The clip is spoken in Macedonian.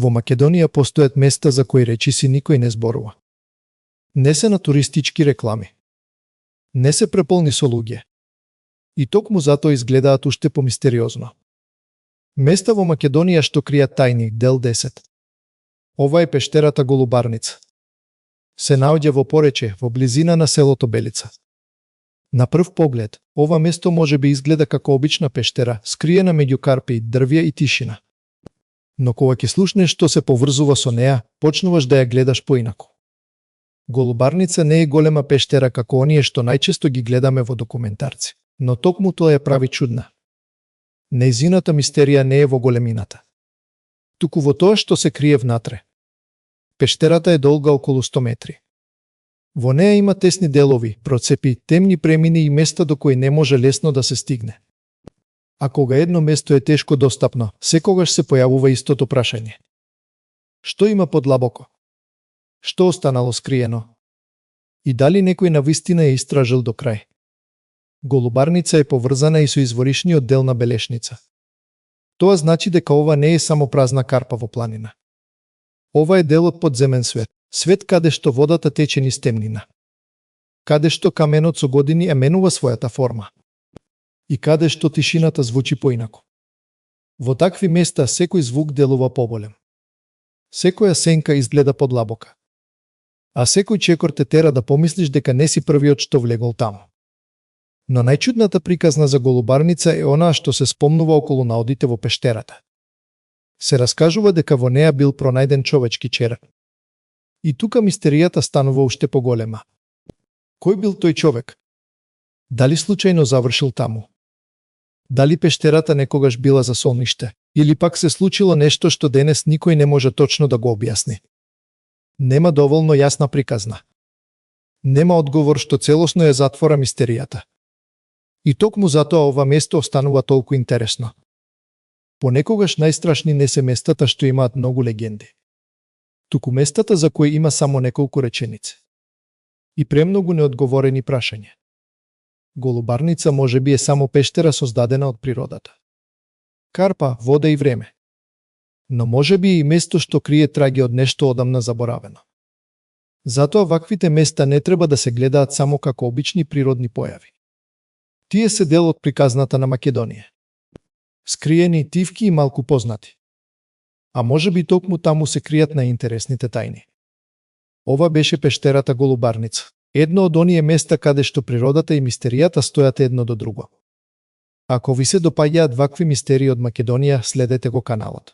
Во Македонија постојат места за кои речиси никој не зборува. Не се на туристички реклами. Не се преполни со луѓе. И токму затоа изгледаат уште помистериозно. Места во Македонија што кријат тајни, дел 10. Ова е пештерата Голубарница. Се наоѓа во Порече, во близина на селото Белица. На прв поглед, ова место може би изгледа како обична пештера, скриена меѓу карпи, дрвја и тишина. Но кога ќе слушнеш што се поврзува со неа, почнуваш да ја гледаш поинаку. Голубарница не е голема пештера како оние што најчесто ги гледаме во документарци, но токму тоа ја прави чудна. Нејзината мистерија не е во големината, туку во тоа што се крие внатре. Пештерата е долга околу 100 метри. Во неа има тесни делови, процепи, темни премини и места до кои не може лесно да се стигне. А кога едно место е тешко достапно, секогаш се појавува истото прашање. Што има подлабоко? Што останало скриено? И дали некој навистина е истражил до крај? Голубарница е поврзана и со изворишниот дел на Белешница. Тоа значи дека ова не е само празна карпа во планина. Ова е дел од подземен свет, свет каде што водата тече низ темнина. Каде што каменот со години ја менува својата форма. И каде што тишината звучи поинаку. Во такви места секој звук делува поболем. Секоја сенка изгледа подлабока. А секој чекор те тера да помислиш дека не си првиот што влегол таму. Но најчудната приказна за Голубарница е онаа што се спомнува околу наодите во пештерата. Се раскажува дека во неа бил пронајден човечки череп. И тука мистеријата станува уште поголема. Кој бил тој човек? Дали случајно завршил таму? Дали пештерата некогаш била засолниште? Или пак се случило нешто што денес никој не може точно да го објасни? Нема доволно јасна приказна. Нема одговор што целосно ја затвора мистеријата. И токму затоа ова место останува толку интересно. Понекогаш најстрашни не се местата што имаат многу легенди, туку местата за кои има само неколку реченици. И премногу неодговорени прашања. Голубарница можеби е само пештера создадена од природата. Карпа, вода и време. Но можеби и место што крие траги од нешто одамна заборавено. Затоа ваквите места не треба да се гледаат само како обични природни појави. Тие се дел од приказната на Македонија. Скриени, тивки и малку познати. А можеби токму таму се кријат најинтересните тајни. Ова беше пештерата Голубарница, едно од оние места каде што природата и мистеријата стојат едно до друго. Ако ви се допаѓаат вакви мистерии од Македонија, следете го каналот.